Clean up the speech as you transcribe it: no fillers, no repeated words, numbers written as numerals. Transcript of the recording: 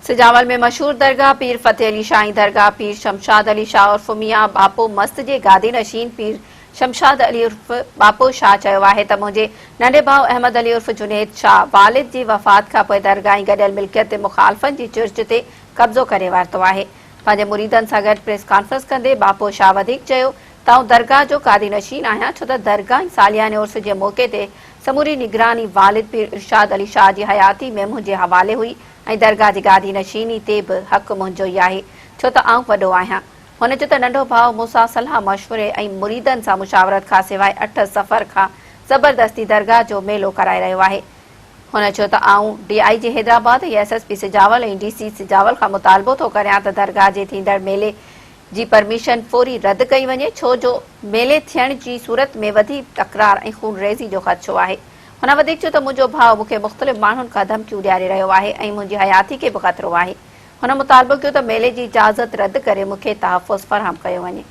سجاول ۾ مشهور درگاهه پير فتح علي شاهه ۽ درگاهه پير شمشاد علي شاهه عرف ميان ٻاپو مست جي گادي نشين پير شمشاد علي عرف ٻاپو شاهه چيو آهي ته منهنجي ننڍي ڀاء احمد علي عرف جنيد شاهه والد جي وفات کانپوء درگاهه ۽ گڏيل ملڪيت تي مخالفن جي چرچ تي قبضو ڪري ورتو آهي. پنهنجي مريدن سان گڏ پريس ڪانفرنس ڪندي ٻاپو شاهه وڌيڪ چيو ته آئون درگاهه جو قاضي نشين آهيان ڇو ته درگاهه ۽ سالياني عرس جي موقعي تي سموري نگراني والد پير ارشاد علي شاهه جي حياتي ۾ منهنجي حوالي هئي ۽ درگاهه جي گادي نشيني تي به حق منهنجو ئي آهي ڇو ته آئون وڏو آهيان. هن چيو ته ننڍو ڀاء مون سان صلاح مشوري ۽ مريدن سان مشاورت کان سواء اٺ صفر کان زبردستي درگاهه جو ميلو ڪرائي رهيو آهي. هن چيو ته آئون D I G Hyderabad ۽ S S P Sujawal ۽ D C Sujawal کان مطالبو ٿو ڪريان ته درگاهه جي ٿيندڙ ميلي جي پرميشن فوري رد ڪئي وڃي ڇو جو ميلي ٿيڻ جي صورت ۾ وڌيڪ تڪرار ۽ خونريزي جو خدشو آهي. هن وڌيڪ چيو ته منهنجو ڀاء مون کي مختلف ماڻهن کان ڌمڪيون ڏياري رهيو آهي ۽ منهنجي حياتي کي به خطرو آهي. هن مطالبو ڪيو ته ميلي جي اجازت رد ڪري مون کي تحفظ فراهم ڪيو وڃي.